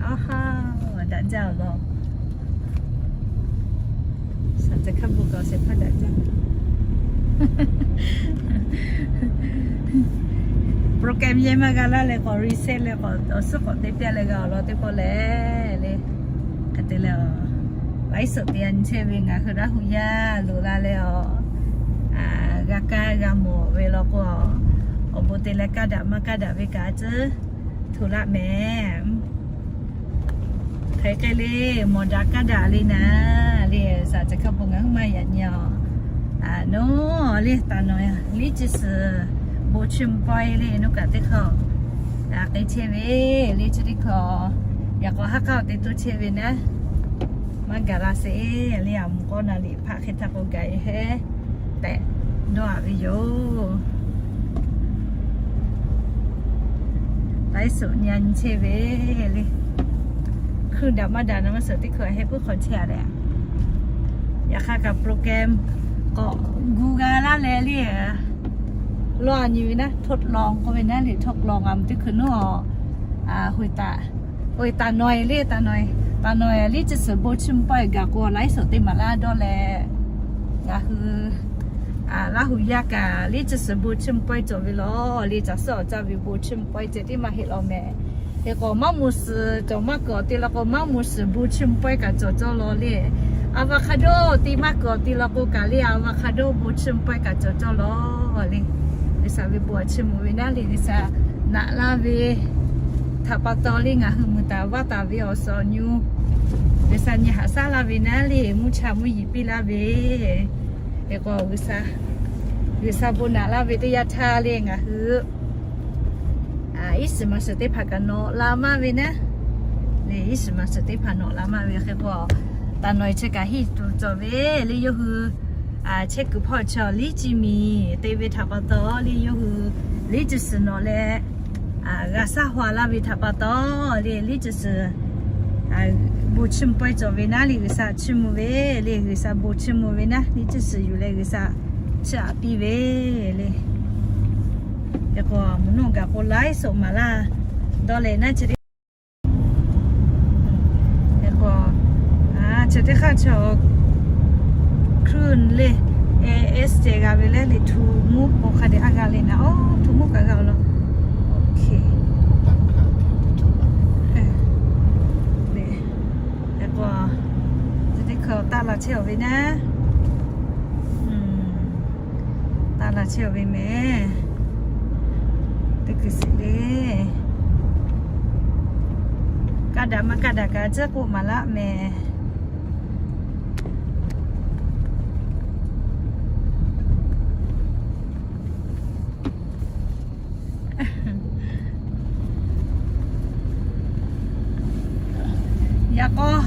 Aw ha, daꞈ jaˇ awˬ lawn. Shaˍ ceh hkaˇ bon kaꞈ shehˍ hpaˇ daꞈ jaˇ. Program yehˇ maˇ g'a laˇ leh k'awꞈ reset leh k'awꞈ awˬ suhˉ k'awꞈ te piˇ leh g'a awˬ lawn teˇ pawˆ lehˬ le. Hk'e te leh, laiˉ suhˍ te a nyi chehˇ ve ngaˬ hui Laˇ huˍ yaˇ loꞈ la leh a, g'a kaˇ g'a mawˬ ve law k'o, awˬ bon te leh kaˇ daꞈ maˇ kaˇ daꞈ ve kaꞈ a tcuhˉ hto laˇ mehˍ. Hk'e hk'e le, mawˬ daꞈ kaˇ daꞈ le naˍ le, shaˍ ceh hkaˇ bon ngaˬ hui maˇ yaꞈ nyi a. Nawˬ le taˍ nawˬ liˇ chi suhˍ bon chiˇ mvuh pawehˇ le nawˬ kaꞈ teˇ hk'aˇ k'ai chehˇ ve le chi teˇ hk'aˇ, yaꞈ k'aw haˉ k'aˉ awˬ te toˇ chehˇ ve naˉ, maˇ gaˬ la sheˍ le. A mvuhˇ k'awˇ na liꞈ hpaˆ hk'e htaˇ k'o gaˬ e hehˉ tehꞈ dawˇ a ve yoˬ. Laiˉ suhˍ nyi a nyi chehˇ ve le. Hkui daꞈ maˇ daꞈ na maˇ suhˍ teˇ hkui a heh puiˉ hk'aw chehˇ a leh, yaꞈ hk'aˇ kaꞈ program k'awꞈ gu g'a laˇ leh le, lawˇ a nyi ve naˉ ทดลอง k'oˆ ve naˉ le, ทดลอง a mvuhˇ teˇ hkui nawˬ, a, taˍ nawˬ le, taˍ nawˬ, taˍ nawˬ liˇ chi suhˍ bon chiˇ mvuh pawehˇ gaˬ k'o laiˉ suhˍ te maˍ laˇ dawˇ leh, ngaˬ hui Laˇ huˍ yaˇ kaꞈ liˇ chi suhˍ bon chiˇ mvuh pawehˇ cawˬ ve law le. Caˬ suhˉ awˬ caˇ ve bon chiˇ mvuh pawehˇ ceh tiˉ maˇ heˆ law mehˍ. Hk'e k'o maˇ mvuh suhˍ cawˬ maˇ kuiˬ awˬ te law k'o maˇ mvuh suhˍ bon chiˇ mvuh pawehˇ kaꞈ cawˬ cawˇ law le. Avocado te maˇ kuiˬ awˬ te law k'o kaꞈ le avocado bon chiˇ mvuh pawehˇ kaˬ cawˬ cawˇ law le. G'uiˬsha ve bon chiˇ mvuh ve naˉ le, G'uiˬsha naꞈ laˇ ve htaꞈ pa taw le ngaˬ hui mui taˍ vaˇ taˍ ve awˬ suhˍ awˬ nyu, G'uiˬsha nyi haꞈ shaˉ laˇ ve naˉ le, mvuhˇ cha mvuhˇ yiˍ piˇ laˇ ve, hk'e k'o G'uiˬsha, G'uiˬsha bon naꞈ laˇ ve teˇ yanˇ htaˇ le ngaˬ hui iˉ shiˍ ma shiˍ teˇ hpaˍ kaꞈ nawꞈ la maˇ ve naˉ le, iˉ shiˍ ma shiˍ teˇ hpaˍ nawꞈ la maˇ ve hk'e k'o, taˍ nawˬ e chi kaꞈ hiˆ tuˬ cawˬ ve le yawˇ hui chehˇ kuiˬ hpawˇ chi liˇ ci miˬ te ve htaꞈ pa taw le yawˇ hui liˇ ci suhˍ nawꞈ leh g'a shaˉ hwa laˇ ve htaꞈ pa taw le liˇ ci suhˍ bon chiˇ mvuh pawehˇ cawˬ ve naˉ le G'uiˬsha chiˇ mvuh ve le, G'uiˬsha bon chiˇ mvuh ve naˉ liˇ ci suhˍ yuˬ leh G'uiˬsha chiˇ aꞈ piˇ ve le. Hk'e k'o mvuhˇ naw gaˬ k'o laiˉ suhˍ maˍ laˇ dawˇ leh naˉ chi teˇ Hk'e k'o, chi teˇ hk'aˇ chaw hkui le, es ceh g'a ve le le htu mvuhˇ k'o hk'a dehꞈ a g'a le naˉ, oˇ htu mvuhˇ kaꞈ g'a awˬ lawn. Hk'e k'o, chi teˇ hkui taˆ la chehˇ awˬ ve naˉ. Taˆ la chehˇ awˬ ve mehˍ. Teˇ hkui shiˍ le. Kaˇ daꞈ maˇ kaˇ daꞈ kaꞈ tcuhˉ k'oˆ maˍ laˇ mehˍ. Yaꞈ k'aw,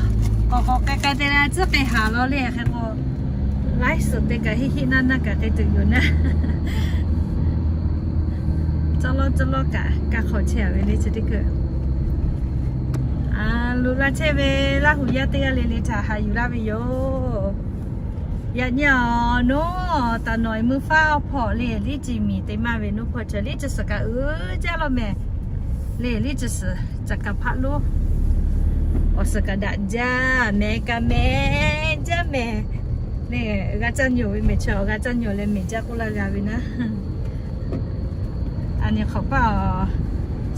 k'awꞈ k'awꞈ k'ai k'ai te leh tcuhˉ k'ai haˍ law le hk'e k'o, laiˉ suhˍ te kaꞈ hiˆ hiˆ naˇ naˇ kaꞈ k'ai tuˬ yoˬ naˉ. Cawˇ lawˇ cawˇ lawˇ kaꞈ kaˇ hk'awꞈ chehˇ a ve le chi teˇ hkui. Loꞈ la chehˇ ve Laˇ huˍ yaˇ teˇ g'aˇ le le htaꞈ haꞈ yuˬ laˇ ve yoˬ. Yaꞈ nyi awˬ nawˉ taˍ nawˬ e mvuhˇ faˉ awˬ hpawˇ le liˇ ci miˬ te maˇ ve nawˉ hpawˇ chaw liˇ ci suhˍ kaꞈ uiˍ jaˇ law mehˍ. Le liˇ ci suhˍ caꞈ kaˍ hpaˆ lonˉ awˬ suhˍ kaꞈ daꞈ jaˇ mehˍ kaꞈ mehˍ jaˇ mehˍ. Le g'a caˇ nyi ve mehˍ chaw g'a caˇ nyi leh mehˍ jaˇ k'oˆ laˇ g'a ve naˉ. A nyi hk'awꞈ paˆ awˬ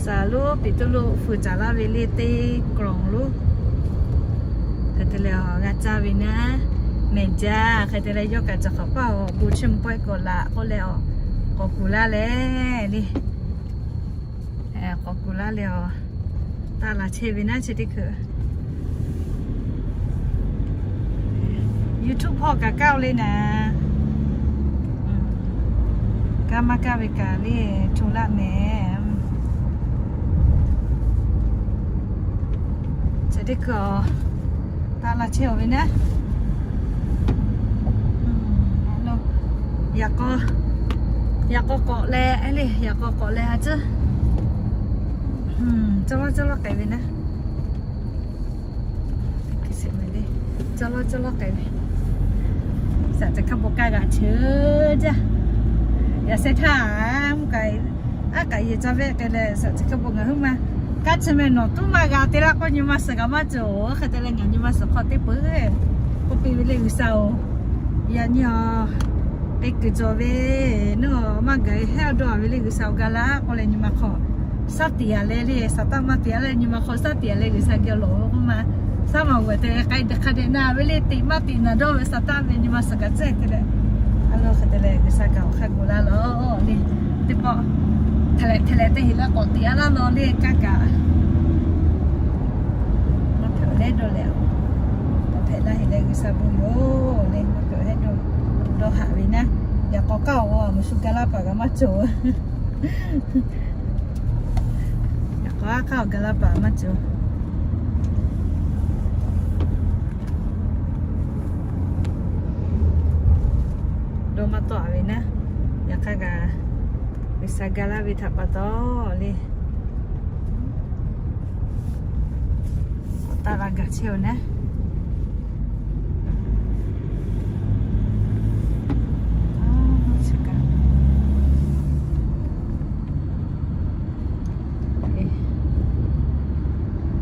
saˍ lonˉ Peˍtruˆ fuiˍ caˍ laˇ ve le teˇ kawˬ lonˉ hk'e te leh g'a caˇ ve naˉ, mehˍ jaˇ hk'e te leh yawˇ kaꞈ caꞈ hk'awꞈ paˆ awˬ bon chiˇ mvuh pawehˇ k'awꞈ laꞈ k'oˆ leh, k'awꞈ kuˬ laˇ leh le, k'awꞈ kuˬ laˇ leh, taˆ la chehˇ ve naˉ chi teˇ hkui. YouTube hpawˇ kaꞈ kaˇ oˬ le naˉ. Kaˇ maˇ kaˇ ve kaꞈ le hto laˇ mehˍ. Chi teˇ hkui taˆ la chehˇ awˬ ve naˉ. Yaꞈ k'aw, yaꞈ k'aw k'awꞈ leh le, yaꞈ k'aw k'awꞈ leh a tcuhˉ. Cawˇ lawˇ cawˇ lawˇ k'ai ve naˉ. Cawˇ lawˇ cawˇ lawˇ k'ai ve. Shaˍ ceh hkaˇ bon kaˇ g'a cheuˬ jaˇ. Yaꞈ sheh htaˇ mvuhˇ kaꞈ, aˉ kaꞈ yehˬ caˇ ve k'ai leh shaˍ ceh hkaˇ bon ngaˬ huiˉ ma Kaˇ chi meh nawˬ tuˉ maˇ g'a te laˇ k'o, nyi ma suhˍ kaꞈ maˇ cawˬ-oˬ. Hk'e te leh ngaˬ nyi ma suhˍ hk'aw teˇ peuˬ k'oˆ piˇ ve le G'uiˬsha-oˬ. Yaꞈ nyi-a, teˇ kuiˬ cawˬ ve naˇ maˇ gaˬ-e hehˉ dawˇ-a ve le G'uiˬsha-oˬ. Ga laˇ k'oˆ leh nyi ma hk'aw shaˉ tiꞈ-a leh le, saˍtanˍ maˇ tiꞈ-a leh nyi ma hk'aw shaˉ tiꞈ-a leh G'uiˬsha geh lawˬ-o k'oˆ ma. Shaˉ ma g'awˬ te k'ai hk'a dehꞈ na ve le, tiꞈ maˇ tiꞈ naˍ dawˇ ve saˍtanˍ ve nyi ma suhˍ kaꞈ tcuhˉ te leh, a lo hk'e te leh G'uiˬsha kaꞈ awˬ hk'aˇ gu laˇ law le. Teˇ pawˆ hk'e leh te heˍ laˇ k'awꞈ tiꞈ-a laˇ law le kaˇ kaꞈ. Maˇ hpehꞈ leh dawˇ leh, maˇ hpehꞈ laˇ heˍ leh G'uiˬsha bon yoˬ le, maˇ hpehꞈ hehˉ dawˇ, dawˇ haꞈ ve naˉ. Yaꞈ k'aw kaˇ awˬ g'a muˍ shu ga laˇ paˍ kaꞈ maˇ cawˬ. Yaꞈ k'aw kaˇ awˬ ga laˇ paˍ maˇ cawˬ. Dawˇ maˇ tawˆ-a ve naˉ. Yaꞈ hk'aˇ kaꞈ G'uiˬsha ga laˇ ve htaꞈ pa taw le, k'awꞈ taˆ la gaˬ chehˇ-oˬ naˉ.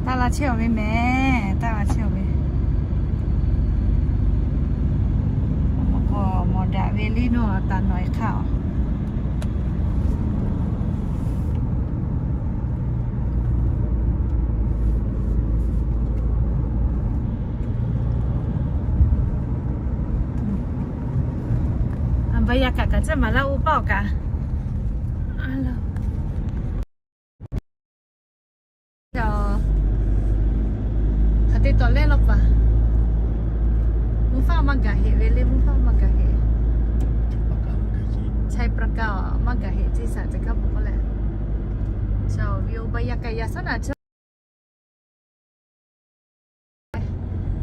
Taˆ la chehˇ-oˬ ve mehˍ, taˆ la chehˇ-oˬ ve. Mawˬ daꞈ ve liˇ nawˇ taˍ nawˬ-e hk'aˇ-oˬ. Baˬ yaˇ kaꞈ kaꞈ caˇ maˍ laˇ oˇ paˆ awˬ kaꞈ. Hk'aˬ te tawˍ lehˇ law paˍ. Mvuhˇ faˆ maˇ gaˬ heꞈ ve le, mvuhˇ faˆ maˇ gaˬ heꞈ. Chai Prakarth maˇ gaˬ heꞈ ceˇ shaˍ ceˇ kaˇ peuˬ k'oˆ leh. Chaw ve oˇ baˬ yaˇ kaꞈ yaꞈ shaˉ naˍ chaw.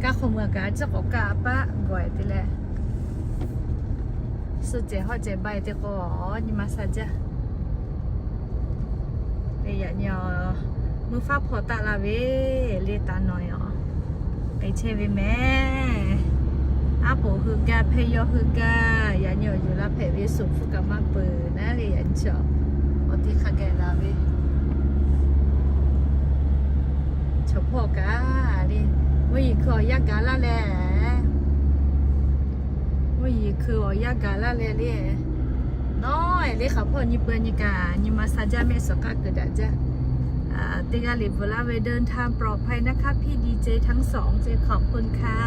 Kaˇ hk'aw mui kaꞈ a ciˉ k'awꞈ kaˇ a paˆ gawˬ-e te leh, suh cehˬ hawˆ cehˬ ba-e te k'o, nyi ma sha jaˇ. Yaꞈ nyi mvuhˇ faˉ hpawˇ taˆ la ve le taˍ nawˬ-e-oˬ. K'ai chehˇ ve mehˍ. Aˉ poꞈ hui gaˇ hpehˇ yawˇ hui gaˇ, yaꞈ nyi awˬ yuˬ la hpehꞈ ve suhˍ hpfuhˇ kaꞈ maˇ peuˬ naˉ le, yaꞈ nyi chaw awˬ te hk'a gaˬ la ve chaw hpawˇ kaꞈ le, mvuhˇ yeˬ hkui awˬ yanˇ gaˬ laˇ leh, mvuhˇ yeˬ hkui awˬ yanˇ gaˬ laˇ leh le. Nawˉ-e le hk'aˬ hpawˇ nyi peuˬ nyi kaꞈ nyi ma sha jaˇ mehˆ suhˍ k'aˆ kuiˬ daꞈ jaˇ. Teˇ g'aˇ liꞈ bvuhꞈ laˇ ve เดินทางปลอดภัยนะคะ พี่ดีเจทั้งสอง ceˇ ขอบคุณค่ะ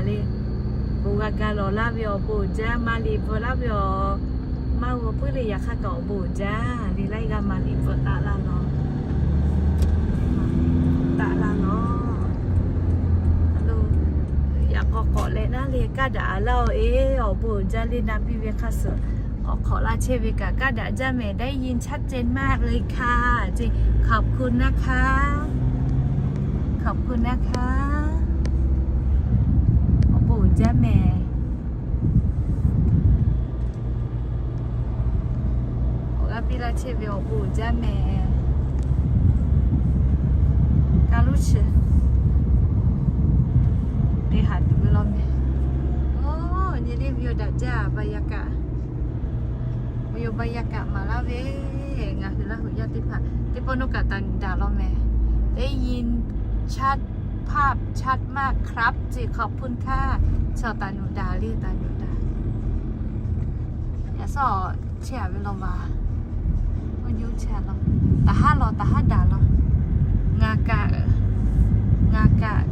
le. Bon g'a ga lawˬ laˇ ve awˬ bon uiˍ jaˇ, maˍ liꞈ bvuhꞈ laˇ ve awˬ maˇ g'aw puiˉ le yaꞈ hk'aˇ kaꞈ awˬ bon uiˍ jaˇ le, laiˉ g'aˇ maˍ liꞈ bvuhꞈ taˆ laˇ law. Taˆ laˇ law. Yaꞈ k'aw k'awꞈ leh naˉ le kaˇ daꞈ laˇ-oˬ e, awˬ bon uiˍ jaˇ le na piˇ ve hk'a suhˍ k'awꞈ hk'awꞈ laˇ chehˇ ve kaꞈ kaˇ daꞈ jaˇ mehˍ, ได้ยินชัดเจนมากเลยค่ะ ceˇ ขอบคุณนะคะ ขอบคุณนะคะ awˬ bon uiˍ jaˇ mehˍ. Awˬ g'aˇ piˇ laˇ chehˇ ve awˬ bon uiˍ jaˇ mehˍ. Ka luˇ chi te haˍ tuˬ ve law mehˍ. Oˇ nyi le ve awˬ daꞈ jaˇ baˬ yaˇ kaꞈ. Ve awˬ baˬ yaˇ kaꞈ maˍ laˇ ve, ngaˬ hui Laˇ huˍ yaˇ teˇ hpaˍ teˇ pawˆ nawˉ kaꞈ taˍ nuˬ daꞈ law mehˍ. ได้ยินชัด ภาพชัดมากครับ ceˇ ขอบคุณค่ะ chaw taˍ nuˬ daꞈ le taˍ nuˬ daꞈ. Yaꞈ shawˉ chehˇ-a ve law maˍ. Oˇ nyi chehˇ law. Taˍ haˉ law taˍ haˉ daꞈ law. Ngaˬ kaꞈ, ngaˬ kaꞈ,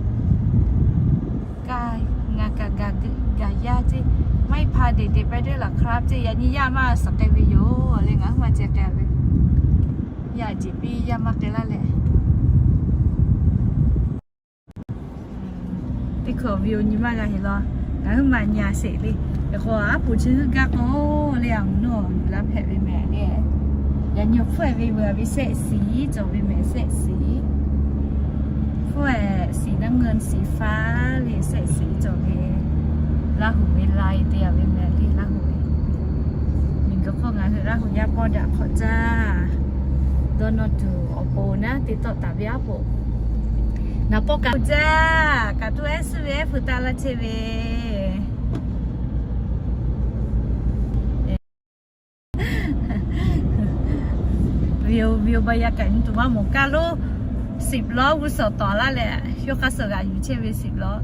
ngaˬ kaꞈ gaˬ yaˇ ceˇ. ไม่พาเด็กๆไปด้วยเหรอครับ ceˇ. Yaꞈ nyi yaˇ maˇ suhˍ k'ai ve yoˬ le, ngaˬ huiˉ maˇ ceh k'ai ve. Yaˇ jeˬ piˇ yaˇ maˇ k'ai laˇ leh. Teˇ hkui awˬ video nyi maˇ g'a heˍ law. Ngaˬ huiˉ maˇ nyi-a sheˍ le. Yaꞈ k'o aˉ poꞈ chi huiˉ gaˇ k'o le, a mvuhˇ naw yuˬ la hpehꞈ ve mehˍ le. Yaꞈ nyi awˬ hpfuhˇ-e ve veuˬ-a ve แสงสี cawˬ ve mehˍ, แสงสี. Hpfuhˇ-e สีน้ำเงิน สีฟ้า le แสงสี cawˬ ve. Laˇ huˍ ve lai te-a ve mehˍ le Laˇ huˍ ve. Miˬguiˬ hk'oˆ ngaˬ hui Laˇ huˍ yaˇ pawˆ daꞈ hk'awꞈ jaˇ. Dawˇ nawˇ tuˬ awˬ pon naˉ te tawˆ taˍ ve aˉ poꞈ. Naˍ pawˆ kaꞈ jaˇ kaꞈ tuˬ ehˉ suhˉ ve ehˉ hpu taˆ laˇ chehˇ ve. Ve awˬ, ve awˬ baˬ yaˇ kaꞈ nyi tuˬ maˇ mawˬ kaˇ loˉ. สิบล้อ g'uˇ suhˍ tawˍ laˇ leh, yawˇ hk'aˇ suh g'aꞈ yuˬ chehˇ ve สิบล้อ.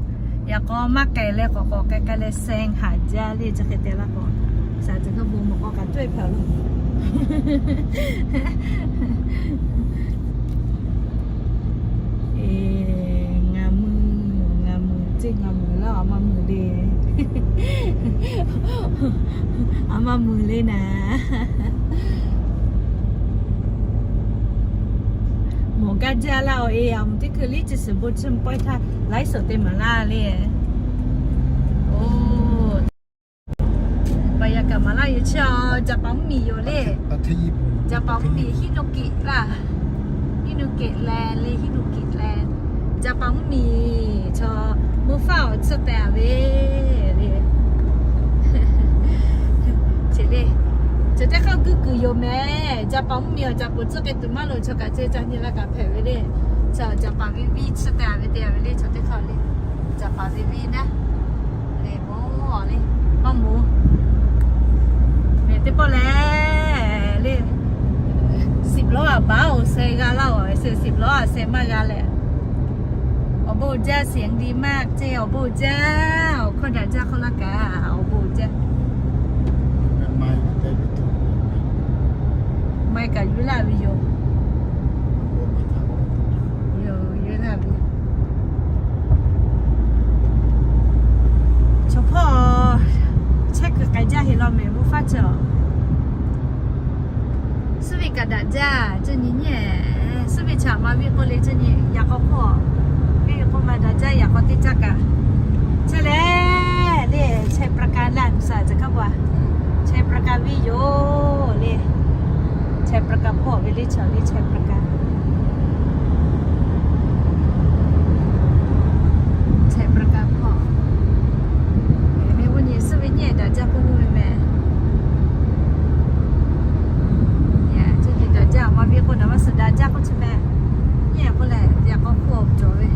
Yaꞈ k'aw maˇ k'ai leh k'awꞈ k'awꞈ k'ai k'ai leh แซงหา jaˇ le, chi hk'e te laˇ k'o, shaˍ ceuˬ hk'e bon mawˬ k'aw kaꞈ cawehˇ hpehꞈ lo. Ngaˬ mui, ngaˬ mui, ceˇ ngaˬ mui laˇ, a maˇ mui le. A maˇ mui le naˍ. Mawˬ gaˇ jaˇ laˇ-oˬ e, a mui teˇ hkui liˇ chi suhˍ bon chi mvuh pawehˇ htaˇ laiˉ suhˍ te maˍ laˇ le. Oˬ, baˬ yaꞈ kaꞈ maˍ laˇ yoˬ chi a, Jaˍpaˍ mvuhˇmiˬ yoˬ le. Jaˍpaˍ mvuhˇmiˬ hiˉ nu keꞈ laˇ. Hiˉ nu keꞈ leh le, hiˉ nu keꞈ leh, Jaˍpaˍ mvuhˇmiˬ chaw mvuhˇ faˆ awˬ tsuhˇ teh a ve le. Chi le, chi teˇ hk'aˇ guˇ kuiˬ yoˬ mehˍ. Jaˍpaˍ mvuhˇmiˬ awˬ caꞈ poˬ tcuhˉ k'ai tuˬ maˇ loˍ, chaw kaꞈ ceh ca nyi la kaꞈ hpehꞈ ve le. Chaw Jaˍpaˍ ve viˇ tsuhˇ teh a ve te a ve le, chaw teˇ hk'aˇ le. Jaˍpaˍ ve viˇ naˉ le, moˍ le, maˇ moˍ. Mehˍ teˇ pawˆ leh le, สิบล้อ a baˉ oˬ seh g'a laˇ oˬ, สิบล้อ a seh maˇ g'a leh. Awˬ bon jaˇ, เสียงดีมาก ceˇ, awˬ bon jaˇ, awˬ hkawˇ daꞈ jaˇ hk'awˇ laˇ kaꞈ awˬ bon jaˇ. Maˇ heˆ kaꞈ yuˬ laˇ ve yoˬ. Yoˬ, yuˬ laˇ ve. Chaw hpawˇ chehˇ kuiˬ k'ai jaˇ heˆ law mehˍ, mvuhˇ faˆ cawˬ. Suhˉ ve kaꞈ daꞈ jaˇ, cuˇ nyi nyi. Suhˉ ve chaꞈ ma viˇ k'oˆ le, cuˇ nyi yaꞈ k'aw hk'oˆ, viˇ ve k'oˆ ma daꞈ jaˇ, yaꞈ k'aw teˇ caˇ kaꞈ. Chehˇ leh le, Czech Praga laˇ mvuhˇ shaˍ ceh hk'a pa, Czech Praga viˇ yoˬ le. Czech Praga hpawˇ ve le, chaw le, Czech Praga. Czech Praga hpawˇ. Mehˍ ve g'uˇ nyi suhˉ ve nyi daꞈ jaˇ k'oˆ ve mehˍ. Cuˇ nyi daꞈ jaˇ, a ma viˇ k'oˆ naˍ maˇ suhˍ daꞈ jaˇ k'oˆ chi mehˍ. Nyi k'oˆ leh yaꞈ k'aw hk'oˆ awˬ cawˬ ve,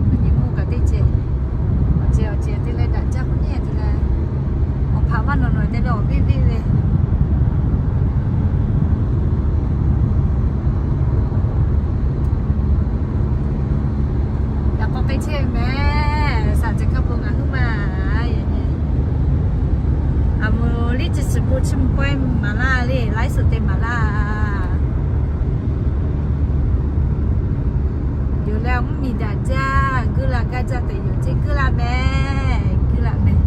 g'uˇ nyi mvuhˇ kaꞈ teˇ ceh, awˬ ceh awˬ ceh te leh daꞈ jaˇ k'oˆ nyi te leh, awˬ hpaꞈ maˇ nawˬ nawˬ te leh awˬ viˇ viˇ ve. Yaꞈ k'aw k'ai chehˇ ve mehˍ, shaˍ ceh hk'a po ngaˬ huiˉ maˬ. A mvuh liˇ chi suhˍ bon chi mvuh pawehˇ maˍ laˇ le, laiˉ suhˍ te maˍ laˇ. Yoˬ leh mvuhˇmiˬ daꞈ jaˇ, guˇ la gaˇ jaˇ tehꞈ yoˬ ceˇ, guˇ la mehˍ, guˇ la mehˍ.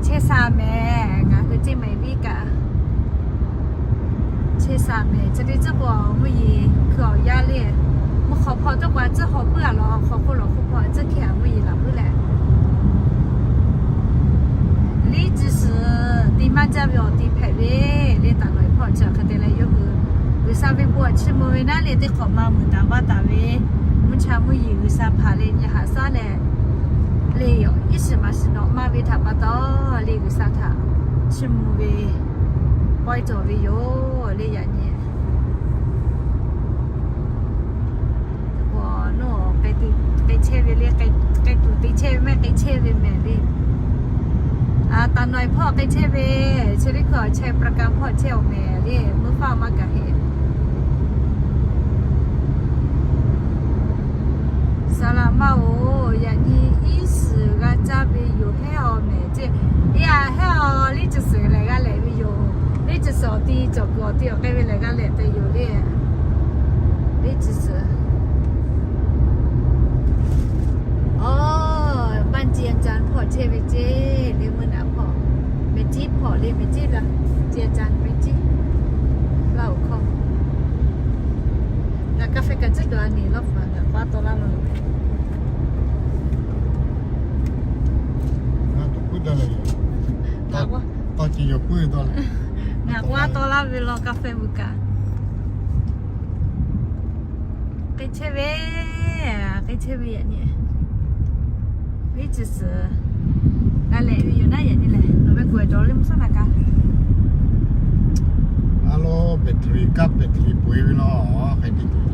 Chehˇ sha mehˍ, ngaˬ hui ceˇ mehˍ viˇ kaꞈ. Chehˇ sha mehˍ, chi teˇ tcuhˉ k'o mvuhˇ yeˬ hkui awˬ yaˇ le. Mvuhˇ hk'aw hpawˇ tcuhˉ k'o a tcuhˉ haw puiˉ a law, hk'aw hk'oˆ lawˬ hk'oˆ hpawˇ a tcuhˉ hkeh a mvuhˇ yeˬ laˬ puiˉ leh. Liˇ chi suhˍ te maˇ jaˇ ve awˬ ti hpehꞈ ve le. Taˍ nawˬ hpawˇ chi hk'e te leh yawˇ hui G'uiˬsha ve bon a chiˇ mvuh ve naˉ le, teˇ hk'awꞈ ma muiˬ taˍ vaˇ taˍ ve mvuhˇ cha mvuhˇ yeˬ G'uiˬsha hpanˍ leh nyi haꞈ shaˉ leh le, iˉ shiˍ maˍ shiˍ nawꞈ maˇ ve htaꞈ pa taw le, G'uiˬsha htaꞈ chiˇ mvuh ve pawehˇ cawˬ ve yoˬ le, yaꞈ nyi. K'o, nawˬ k'ai chehˇ ve le, k'ai tuˬ te chehˇ ve mehˍ, k'ai chehˇ ve mehˍ le. Taˍ nawˬ hpawˇ k'ai chehˇ ve, chi teˇ hkui Czech Praga hpawˇ chehˇ awˬ mehˍ le, mvuhˇ faˆ maˇ gaˬ heˆ. Saˍ laꞈ ma-oˬ, yaꞈ nyi iˉ shiˍ g'a caˇ ve yoˬ, hehˉ awˬ mehˍ ceˇ. Iˉ a hehˉ awˬ liˇ chi suhˍ lehˬ g'a lehꞈ ve yoˬ. Liˇ chi suhˍ awˬ ti cawˬ kuiˬ awˬ ti awˬ k'ai ve lehˬ g'a lehꞈ te yoˬ le. Liˇ chi suhˍ. Awˬ, บ้านเจียงจันทน์ hpawˇ chehˇ ve ceˇ le, mvuhˇ naꞈ hpawˇ. Mehˍ ciˉ hpawˇ le, mehˍ ciˉ la, เจียงจันทน์ mehˍ ciˉ. Laˇ oˬ hkawˇ. Ngaˬ กาแฟ kaꞈ tcuhˉ dawˬ a nyi lawˇ hpaꞈ ngaˬ k'awꞈ taw laˇ lo. Ngaˬ k'awꞈ taw laˇ ve law กาแฟ vuˬ kaꞈ. K'ai chehˇ ve, k'ai chehˇ ve yaꞈ nyi. Liˇ chi suhˍ g'a lehꞈ ve yoˬ naˉ, yaꞈ nyi lehˬ nawˬ ve kuˬ a cawˬ le mvuhˇ shaˉ naˍ kaꞈ. A lo, battery kaꞈ battery peuˬ ve law, hk'e te tuˬ.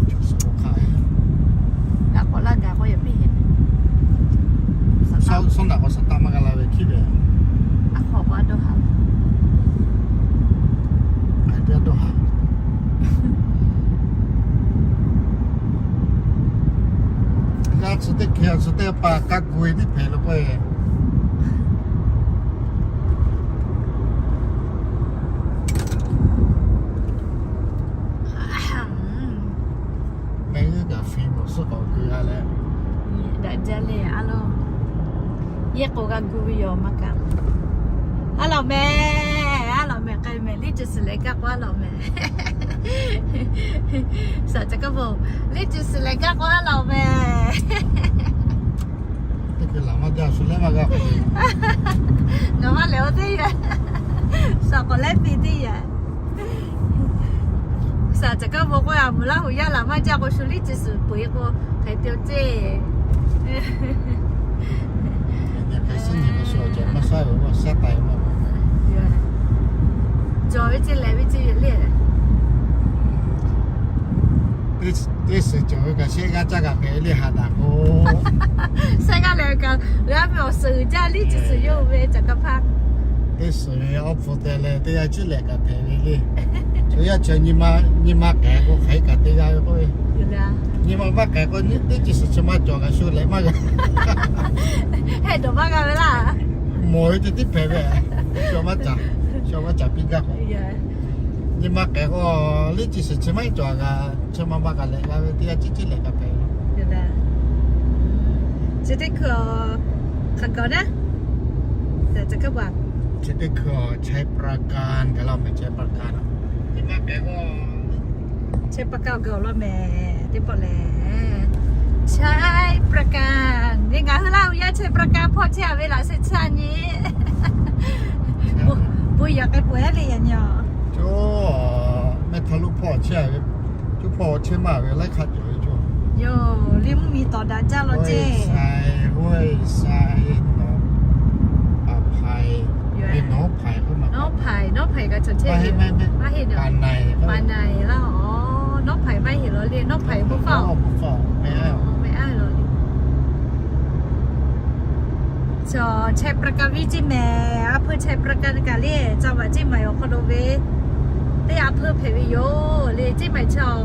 Chaw suhˍ hk'aˬ. G'a k'awꞈ laˇ gaˬ k'o yaꞈ piˇ heˆ. Shaˉ naˍ k'o shaˉ taˆ maˇ g'a la ve hkiˉ ve. A hk'awꞈ k'o a dawˇ haˍ. Hk'e te a dawˇ haˍ. Chi teˇ hkeh chi teˇ pa kaˇ ku e tiˉ hpehꞈ lo k'o e. Mehˆ g'uˇ kaꞈ hpehꞈ mawˬ suhˉ k'awꞈ gu a leh, daꞈ jaˇ le a lo. Yehˇ k'o g'a gu ve yoˬ maˇ kaꞈ. A lawˬ mehˍ, a lawˬ mehˍ k'ai mehˍ, liˇ cuˬ suhˍ leh gaˇ k'o a lawˬ mehˍ. Saˍ ca kaˇ po, liˇ cuˬ suhˍ leh gaˇ k'o a lawˬ mehˍ. Teˇ hkui laˬ maˇ jaˇ, shu leh maˇ g'a k'o, nawˬ maˇ lehˬ oˇ teˇ yanˇ, saˍ k'awꞈ leh piˇ teˇ yanˇ. Saˍ ca kaˇ po k'o, a mvuhˬ Laˇ huˍ yaˇ laˬ maˇ jaˇ k'o, shu liˇ cuˬ suhˍ peu e k'o, hk'e te oˇ ceˇ. Cawˬ ve ceˇ lehˬ ve ceˇ ve le. Teˇ suhˍ cawˬ ve kaꞈ shehˆ g'aˇ caˇ kaꞈ hpehꞈ ve le haꞈ daꞈ k'o. Shehˆ g'aˇ lehˬ kaꞈ g'a ve awˬ suhˍ uiˍ jaˇ liˇ cuˬ suhˍ yawˇ hui ve caꞈ ka hpaˇ. Teˇ suhˍ ve awˬ hpu te leh teˇ g'aˇ ciˉ lehˬ kaꞈ hpehꞈ ve le. Chaw yaˇ chaw nyi ma k'ehˬ k'o hk'aˬ hk'e kaꞈ te g'a ve k'oˆ ve. Nyi ma maˇ k'ehˬ k'o liˇ cuˬ suhˍ chi maˇ cawˬ kaꞈ shu lehˬ maˇ g'a. Heh dawˬ maˇ g'a ve laˇ. Mawˬ ve ceh tiˉ hpehꞈ ve. Chaw maˇ caˍ, chaw maˇ caˍ piˇ gaˇ k'o, nyi ma k'ehˬ k'o liˇ cuˬ suhˍ chi maˇ heˆ cawˬ kaꞈ, chaw ma ma kaꞈ lehˬ g'a ve teˇ g'aˇ ciˉ ciˉ lehˬ kaꞈ hpehꞈ ve. Chi teˇ hkui hk'aˬ kaꞈ naˉ, chi teˇ hkui Chaiˇ Pra Kaˇ kaꞈ laˇ mehˍ, Chaiˇ Pra Kaˇ. Chaiˇ Pra Kaˇ awˬ g'aˇ awˬ lawn mehˍ teˇ pawˆ lehˬ, Chaiˇ Pra Kaˇ. Nyi ngaˬ hui Laˇ huˍ yaˇ Chaiˇ Pra Kaˇ hpawˇ chehˇ a ve laꞈ sheh chi a nyi. Bon yaꞈ k'ai peuˬ ehˉ le yaꞈ nyi a. Mehˇ htaˇ lo hpawˇ chehˇ a ve, co hpawˇ chehˇ maˇ ve laiˉ hk'aˇ cawˬ ve co. Yoˬ, liˇ mvuhˇ miˬ tawˍ daꞈ jaˇ law ceˇ. Nawˉ hpaiˍ, nawˉ hpaiˍ, nawˉ hpaiˍ kaꞈ cawˬ chehˇ ve. Maˇ heˆ, maˇ heˆ laˇ. Nawˉ hpaiˍ maˇ heˆ law le, nawˉ hpaiˍ mvuhˇ hpawˇ, mehˆ a law le. Chaw Chaiˇ Pra Kaˇ viˉ ceˇ mehˍ. A hpui Chaiˇ Pra Kaˇ kaꞈ le, caˇ vaꞈ ceˇ maiˍ awˬ hk'aw lo ve teˇ a hpui hpehꞈ ve yoˬ le. Ceˇ maiˍ chaw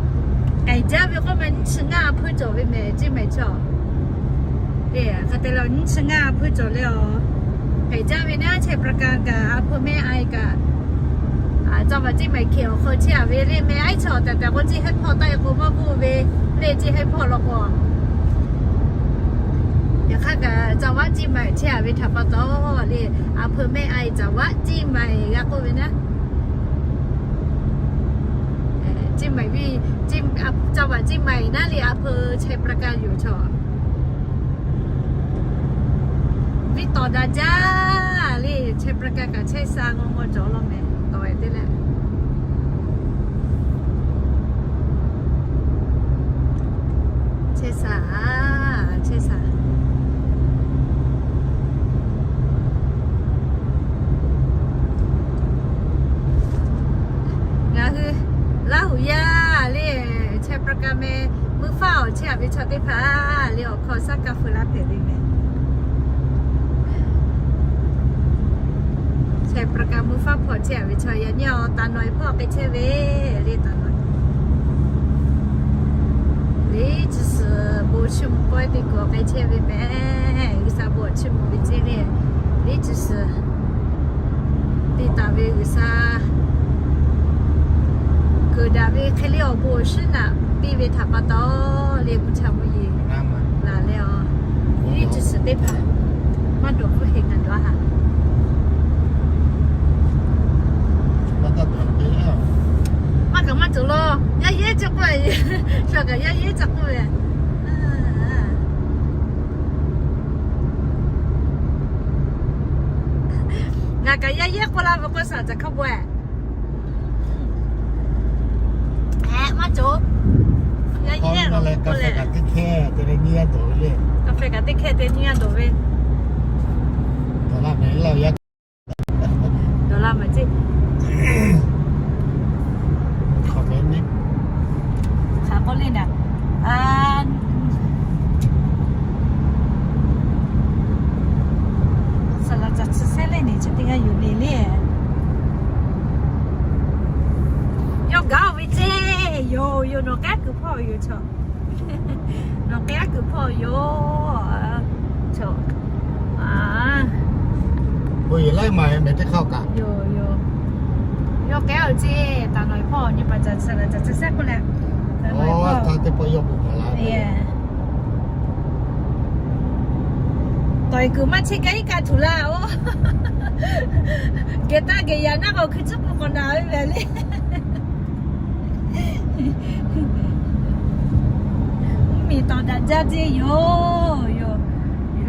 k'ai jaˇ ve k'oˆ ma, nyiˇ chi ngaˇ a hpui cawˬ ve mehˍ ceˇ maiˍ chaw. Hk'e te leh nyiˇ chi ngaˇ a hpui cawˬ le a. K'ai jaˇ ve naˉ Chaiˇ Pra Kaˇ kaꞈ a hpui mehˆ a kaꞈ, caˇ vaꞈ ceˇ maiˍ hkeh awˬ hk'aw chehˇ a ve le. Mehˆ a chaw tehꞈ tehꞈ k'o, ceˇ hehˉ hpawˇ taˆ e k'o maˇ bvuhˆ ve le, ceˇ hehˉ hpawˇ law k'o. Yaꞈ hk'aˇ kaꞈ caˇ vaꞈ ceˇ maiˍ chehˇ a ve htaꞈ pa taw le, a hpui mehˆ a caˇ vaꞈ ceˇ maiˍ g'a k'oˆ ve naˉ. Ceˇ maiˍ viˉ, caˇ vaꞈ ceˇ maiˍ naˉ le, a hpui Chaiˇ Pra Kaˇ yoˬ chaw. Viˉ tawˍ daꞈ jaˇ le, Chaiˇ Pra Kaˇ kaꞈ chehˇ sha ngaw ngaw cawˬ law mehˍ tawˍ e te leh. Chehˇ sha, chehˇ sha. Ngaˬ hui Laˇ huˍ yaˇ le, Chaiˇ Pra Kaˇ meh mvuhˇ faˉ awˬ chehˇ a ve chaw teˇ hpaˍ le awˬ hk'aw shaˉ kaˇ feu laˇ hpehꞈ ve mehˍ. Chaiˇ Pra Kaˇ mvuhˇ faˉ hpawˇ chehˇ a ve chaw yaꞈ nyi awˬ taˍ nawˬ e hpawˇ k'ai chehˇ ve le taˍ nawˬ e. Liˇ cuˬ suhˍ bon chiˇ mvuh pawehˇ teˇ kuˬ k'ai chehˇ ve mehˍ. G'uiˬsha bon chiˇ mvuh ve ceˇ le. Liˇ cuˬ suhˍ te taˍ ve G'uiˬsha kuiˬ daꞈ ve hk'e le awˬ bon awˬ shinˉ naꞈ piˇ ve htaꞈ pa taw le, mvuhˇ cha mvuhˇ yeˬ laˬ leh a. Liˇ cuˬ suhˍ teˇ hpaˍ maˇ dawˬ hpfuhˇ heˆ ngaˬ dawˬ a haꞈ. Maˇ kaꞈ maˇ cawˬ law. Yaˇ yehˉ ca k'oˆ ve, sha kaꞈ yaˇ yehˉ ca k'oˆ ve. Ngaˬ kaꞈ yaˇ yehˉ k'oˆ laˇ ve k'o, shaˍ caˬ hk'a bawehꞈ. Maˇ cawˬ. Yaˇ yehˉ leh kaꞈ teˇ hkeh te ve nyiˇ g'aˇ dawˬ ve le. Kaꞈ hpehꞈ kaꞈ teˇ hkeh te nyiˇ g'aˇ dawˬ ve. Dawˬ la mehˍ laˇ yaˇ. Dawˬ la mehˍ ceˇ. Hk'aˬ k'oˆ le naˍ. Saˍ laꞈ caˬ chi sehˉ leh neˬ chi teˇ g'aˇ yuˬ le le. Yawˇ gaˉ ve ceˇ, yoˬ yoˬ nawˬ k'ehˉ kuiˬ hpawˇ yoˬ chaw. Nawˬ k'ai aˉ kuiˬ hpawˇ yoˬ. Chaw, a, bon yehˬ laiˉ ma mehˍ teˇ hk'aˇ kaꞈ yoˬ yoˬ. Yawˇ k'ai aˉ ceˇ, taˍ nawˬ hpawˇ nyi paˍ caˬ chi laˬ caˬ chi sehˉ k'oˆ leh, taˍ nawˬ hpawˇ teˇ pawˆ yawˇ bon maˍ la. Tawˬ e kuiˬ maˇ cheˇ kaˇ iˉ kaˆ tuˬ laˇ oˬ. Geh taˇ geh yaꞈ naˉ k'o hkui tcuhˉ k'o k'awꞈ naˬ ve mehˍ le. Mvuhˇmiˬ tawˍ daꞈ jaˇ jeˇ yoˬ yoˬ.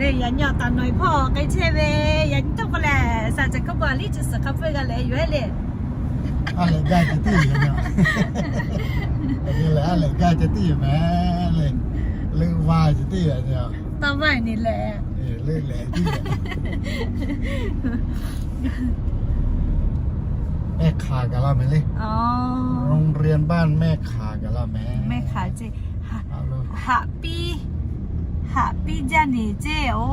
Leh yaꞈ nyi taˍ nawˬ hpawˇ k'ai chehˇ ve, yaꞈ nyi tawˇ k'o lehˬ, saˍ ceuˬ hk'a peu-eˬ liˇ chi suhˍ hk'a peu-eˬ g'a leh yoˬ ehˉ le. A lehꞈ gaˇ ceh tiˉ yoˬ. Lehˬ a lehꞈ gaˇ ceh tiˉ yoˬ mehˍ le. Leuˆ vaˇ ceh tiˉ yoˬ. Tawˇ vaˇ ni lehˬ. Leuˆ lehˬ tiˉ yoˬ. แม่ข่า gaˬ la mehˍ le. โรงเรียนบ้านแม่ข่า gaˬ la mehˍ. แม่ข่า ceˇ. Haꞈ piˇ, haꞈ piˇ jaˇ neˬ ceˇ oˬ.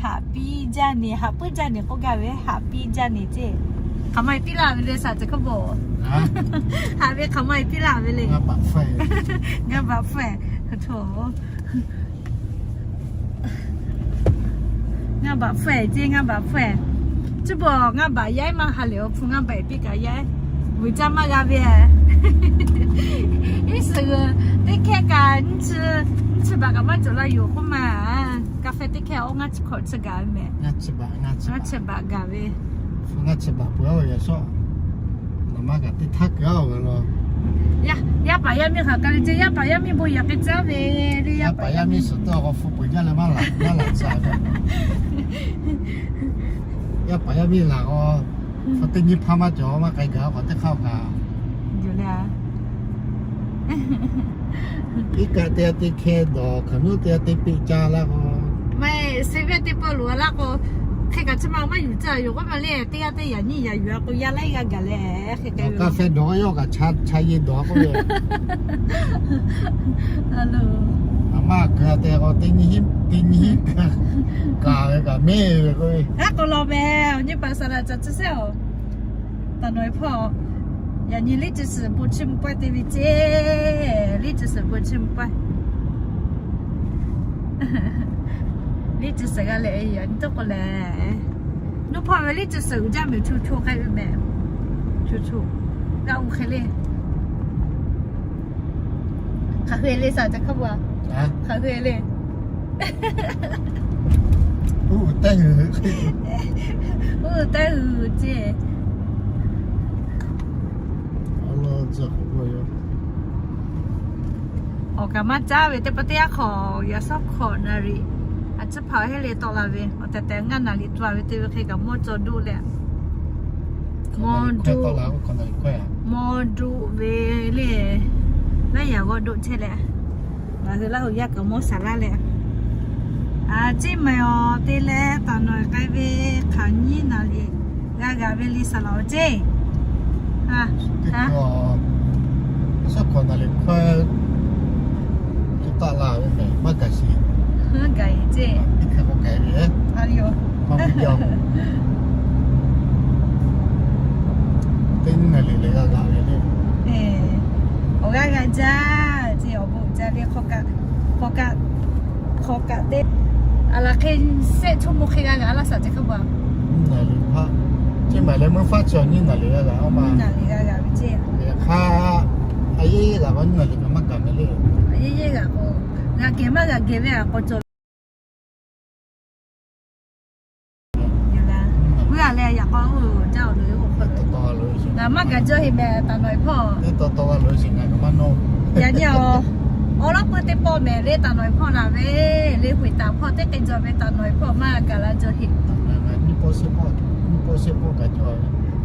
Haꞈ piˇ jaˇ neˬ, haꞈ puiˉ jaˇ neˬ k'oˆ gaˇ ve, haꞈ piˇ jaˇ neˬ ceˇ. Hk'aˬ ma e piˇ laˇ ve le saˍ ceuˬ hk'a peu-eˬ. Haꞈ ve hk'aˬ ma e piˇ laˇ ve le. Ngaˇ baꞈ hpfuhˆ. Ngaˇ baꞈ hpfuhˆ ceˇ, ngaˇ baꞈ hpfuhˆ. Chi bawˬ ngaˇ baꞈ yaˇ maˇ ha lehˬ, awˬ hpu ngaˇ baꞈ piˇ kaꞈ yaˇ, vuiˬ caˇ maˇ g'a ve. Iˉ suhˍ g'uiˬ teˇ hkehˇ kaꞈ nyiˇ chi baꞈ kaꞈ maˇ cawˬ la yoˬ k'oˆ ma. กาแฟ teˇ hkehˇ oˇ ngaˇ chi hkawꞈ chi gaˬ ve mehˍ. Ngaˇ chi baꞈ gaˬ ve. Ngaˇ chi baꞈ peuˬ-oˬ yaꞈ shawˉ. Nawˬ maˇ kaꞈ teˇ htaˇ keu-a ve la. Yaˇ paˍ yaˇ miˇ hk'aˬ k'ai le ceˇ, yaˇ paˍ yaˇ miˇ bon yaꞈ k'ai caˇ ve le. Yaˇ paˍ yaˇ miˇ suhˍ tawˇ k'o hpu peuˬ jaˇ leh maˇ laꞈ, maˇ laꞈ caˇ ve. Yaˇ paˍ yaˇ miˇ laˬ k'o, hpu teˇ nyiˇ hpaˇ maˇ cawˬ maˇ k'ai gaˬ k'awꞈ teˇ hk'aˇ kaꞈ yoˬ le. Iˉ kaˆ teˇ g'aˇ teˇ hkehˇ dawˬ, hkaoˍmonˇ teˇ g'aˇ teˇ peˆ caˇ laˇ k'o, maˇ heˆ, เซเว่น teˇ pawˆ loꞈ-a laˇ k'o, hk'e kaꞈ chi ma maˇ yuˬ caˇ yoˬ k'oˆ ma le. Teˇ g'aˇ teˇ yaꞈ nyiˇ yaꞈ yuˬ-a k'o yaˇ laiˉ g'aˇ gaˬ leh hk'e kaꞈ กาแฟ dawˬ yawˇ kaꞈ cha cha ye dawˬ k'oˆ ve. A maˇ keu-a te k'o teˇ nyiˇ teˇ nyiˇ kaꞈ kaˬ ve kaꞈ mehˇ ve k'oˆ ve. Aˉ k'o law mehˍ, awˬ nyi paˍ saˍ laꞈ caˬ chi sehˉ-oˬ. Taˍ nawˬ hpawˇ yaꞈ nyi liˇ chi suhˍ bon chiˇ mvuh pawehˇ te ve ceˇ. Liˇ chi suhˍ bon chiˇ mvuh pawehˇ. Liˇ chi suhˍ g'a leh yaꞈ nyi tawˇ k'o lehˬ, nuˇ hpawˇ ve liˇ chi suhˍ uiˍ jaˇ mehˍ, cho cho k'ai ve mehˍ. Cho cho g'a uiˍ hk'e le. Hk'aˬ hk'e le saˍ ceuˬ hk'a peu-a. Hk'aˬ hk'e le. Uˉ uiˍ tehˇ uiˍ ceˇ. Awˬ kaꞈ maˇ caˉ ve teˇ pawˆ teˇ yanˇ hk'awꞈ yaꞈ shawˉ hkawꞈ naˍ riˍ a ciˉ hpaˍ heˆ le tawˆ la ve, awˬ tehˬ tehˬ ngaˇ naˍ riˍ tcuh-a ve te ve hk'e kaꞈ mawˇ cawˬ doˆ leh, mawˇ doˆ, mawˇ doˆ ve le, laiˉ yaꞈ g'awˇ doˆ chehˇ leh, ngaˬ hui Laˇ hu yaˇ kaꞈ mawˇ saˍ laˇ leh, a ciˉ mehˍ awˬ te leh taˍ nawˬ k'ai ve hk'aˬ nyiˇ naˍ riˍ g'a gaˬ ve le saˍ laꞈ-oˬ ceˇ. Shawˉ hkawꞈ naˍ riˍ hkawehˇ tuˬ taˆ la ve mehˍ maˇ gaˬ shiˍ. Gaˬ ceˇ. Teˇ hk'e k'o k'ai ve, a, maˇ ve jaˇ. Teˇ nyiˇ naˍ riˍ leh g'a gaˬ ve le. Awˬ g'aˇ g'a jaˇ ceˇ, awˬ bon jaˇ le. Hk'aw kaꞈ, hk'aw kaꞈ teˇ, a laˬ hk'e shehˆ ชั่วโมง hk'e g'a gaˬ laˇ saˍ ceuˬ hk'a peu-a. Nyiˇ naˍ riˍ hpaˇ, chi maˬ leh meuˇ faˉ chi awˬ nyiˇ naˍ riˍ g'a gaˬ-a ma. Nyiˇ naˍ riˍ g'a gaˬ ve ceˇ. Hk'aˬ, a yehˇ yehˇ g'aꞈ k'o nyiˇ naˍ riˍ kaꞈ maˇ gaˬ mehˍ le. A yehˇ yehˇ g'aꞈ k'o, g'a geh maˇ g'a geh ve a k'aw cawˬ ve a leh, yaꞈ k'aw jaˇ awˬ lo, maˇ gaˬ jaw heˆ mehˍ taˍ nawˬ hpawˇ. Yaꞈ nyi awˬ, awˬ lawn peuˬ teˇ pawˆ mehˍ le taˍ nawˬ hpawˇ laˬ ve, le huiˍ taˍ hpawˇ teˇ hk'e jaw ve taˍ nawˬ hpawˇ maˇ gaˬ la jaw heˆ.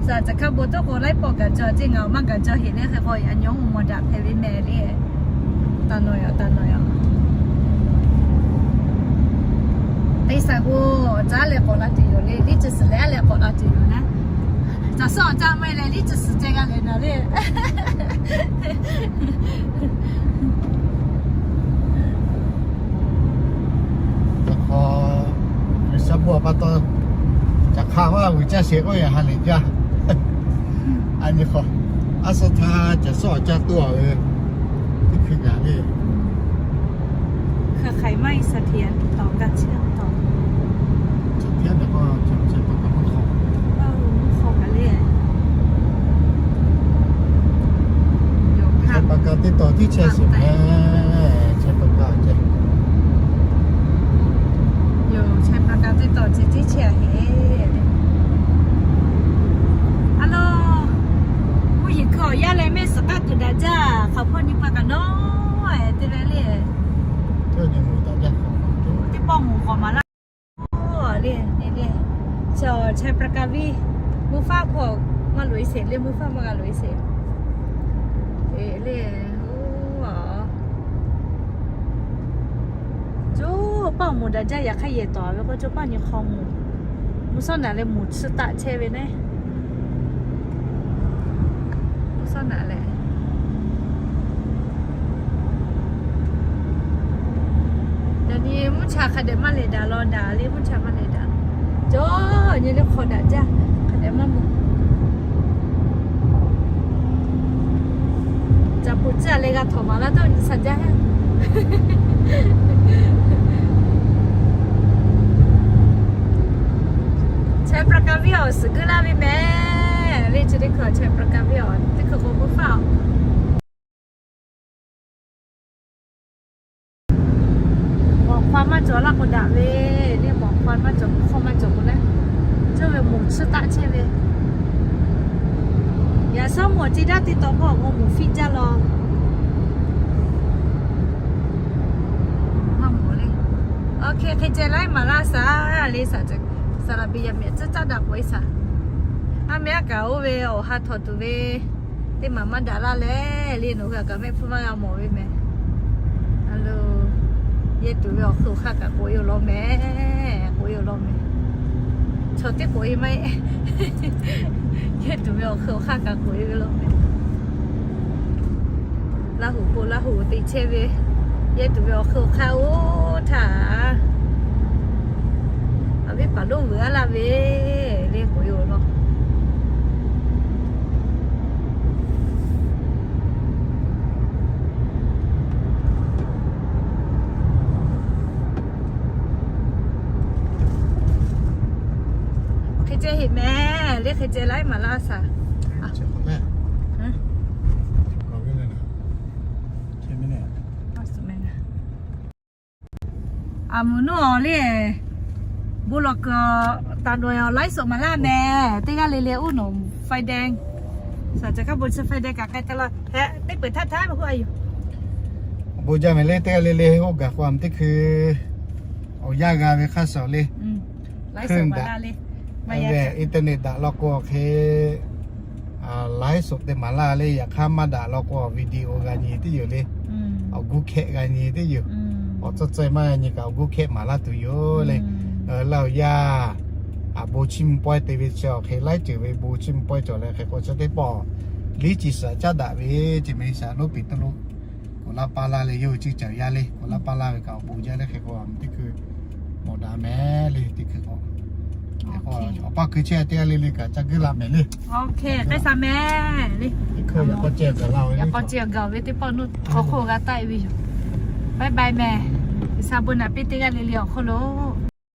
Saˍ ceuˬ hk'a bon toˆ k'o laiˉ pawˆ gaˬ jaw ceˇ, ngaˬ awˬ maˇ gaˬ jaw heˆ le. Hk'e k'o yaꞈ nyi awˬ mawˬ daꞈ hpehꞈ ve mehˍ le. Taˍ nawˬ yaꞈ, taˍ nawˬ yaꞈ. Teˇ saˍ g'oˇ awˬ caˉ leh k'awꞈ la tuˬ yoˬ le, liˇ ceuˬ suhˍ leh a leh k'awꞈ la tuˬ yoˬ naˉ. Caˬ suhˉ awˬ caˉ maˇ heˆ leh liˇ ceuˬ suhˍ ceh g'a leh naˍ le. Caˬ hk'aw, G'uiˬsha bon pa taw, caˬ hk'aˇ maˇ vuiˬ caˇ sheˍ k'oˆ yaꞈ ha lehˬ jaˇ. A nyi hk'aw, a suh htaˇ caˬ suhˉ awˬ caˇ toˆ-a ve, teˇ เครือข่ายไม่เสถียรต่อการเชื่อมต่อ เสถียรแต่ก็จะใช้ปากกาไม่คล่อง เออ ไม่คล่องกันเลย เดี๋ยวค่ะ ใช้ปากกาติดต่อที่แชร์สิ ใช้ปากกา ใช้ 有，ใช้ปากกาติดต่อที่แชร์เหตุ Hello ผู้หญิงก็อย่าเลยไม่สกัดกระดาษจ้า เขาพ่อนี่ปากกันเนาะ เออ เต้นได้เลย เที่ยวในหมู่ต่างจังหวัด ที่ป้องหมู่ขอมาละ โอ้ เรียน เรียน เรียน เจ้า ใช้ปากกาวิ มูฟ้าพวกมาลุยเสร็จ เรียน มูฟ้ามากันลุยเสร็จ เออ เรียน โอ้ โจ้ ป้าหมูดาจ้า อยากให้เย่ต่อ แล้วก็โจ้ป้านี่คอหมู มูซ่อนหนาเลย หมูชื่อตะเชเวเน่ มูซ่อนหนาแหละ เดี๋ยวนี้มูชาขะเดะมาเลยด่า รอด่าเลย มูชามาเลยด่า โจ้ เนี่ยเรียกขอด่าจ้า ขะเดะมาหมู จะปูดจ้าเลยกะถอดมาแล้วต้องสัญญา ใช้ปากกาวิออกสึกก็ล่าวิแม่ เรียกจะได้ขอใช้ปากกาวิออกที่เขาบอกว่าเปล่า หมอกควันมาจ่อลากกระดาษเว้ย เนี่ยหมอกควันมาจ่อ ข้อมาจ่อหมดแล้ว เจ้าเว้ย หมูชื่อตะเช่เว้ย อย่าเศร้าหมดจีด้าติดต่อพ่อของหมูฟิจ้าลอง ห้ามหมดเลย โอเค ใครใจร้ายหมาล่าซะ เลยสาจะ สาระเบียเมียจะจ้าดักไว้ซะ อาเมียกะโอเวออกฮาถอดตัวเว้ย เต็มหมามาด่าล่าแหละ เรียนหนูกะกะแม่พูดมากะหมอเว้ยแม่ ฮัลโหล เย่ตูเวออกคือข้ากะโกยอยู่รอแม่ โกยอยู่รอแม่ ชอเต้โกยไหม เย่ตูเวออกคือข้ากะโกยอยู่รอแม่ ลาหูโกลาหูติเชเว เย่ตูเวออกคือข้าโอ้ถ่า အဝိပ္ပာ်လို့ဝေအလဝေ လေးကိုယို့တော့ ခဲကဲဟ့ၣ်မဲ လေးခဲကဲလိုက်မလားစာ ဟမ် အမုၢ်နုၢ်အီၤလံ ဘိလီၤကၢၤ တၢ်ဒွဲၣ်အီၤ live စ့ၢ်မးလၢမဲာ် တ့ၢ်ဂၤလ့လ့အိၣ်နီၤ Five Days စး ကၢ်ဘိဆၢ Five Days ကးကဲတလီၤ ဟဲ တ့ၢ်ပၢၢ်ထါထါ မ့ၢ်ဟူအယိာ် အဘိယၢ်မဲာ်လၢ တ့ၢ်ဂၤလ့လ့ ဟဲအိၣ်ကးကွၢ် မ့ၢ်တ့ၢ်ခု အီၣ်ယၢ်ဂၤဝဲခါစ့ၢ်လံ live စ့ၢ်မးလၢလံ internet ဒၣ်လီၤကီၢ်ခဲ live စ့ၢ်တ့ၢ်မးလၢလံ ယခါမၤဒၣ်လီၤကီၢ် video ဂၤညံၤတ့ၢ်ယိာ်လံ အီၣ် Google ဂၤညံၤတ့ၢ်ယိာ် အီၣ် စ့ၢ်စ့ၢ်မးညံၤကး အီၣ် Google မၤလၢတူၢ်ယိာ်လံ လၢအီၣ်ယၢ် အဘိဆံမပှဲၤတ့ၢ်ဝဲစ့ၢ် ခဲ live စ့ၢ်ဝဲ ဘိဆံမပှဲၤစ့ၢ်လၢ ခဲကိးဆၢတ့ၢ်ပီၣ် လံကံစးကၢ်ဒၣ်ဝဲ ကမ့ၢ်စးလိပံၤတလိ ကိးလါပၢ်လၢ်လၢယိာ် စုစၢ်ယါလံ ကိးလါပၢ်လၢ်ဝဲကး အီၣ်ဘိယၢ်လၢ ခဲကိး တ့ၢ်ခု မီၢ်ဒၣ်မဲာ်လံ တ့ၢ်ခု အီၣ် ပၢ်ခုဆဲ တ့ၢ်ဂၤလ့လ့ကး ကၢ်ဂုၢ်လၢ်မဲာ်လံ ခဲစးမဲာ်လံ ယကီၢ်စ့ၢ်အဂၤဝဲ တ့ၢ်ပီၣ်နုၢ် ခီခိၣ်ဂၤတၢ်အံၤဝံၤ bye bye မဲာ် ယဆါဘိနၢ်ပ့ၢ် တ့ၢ်ဂၤလ့လ့အီၤခိၣ်လိ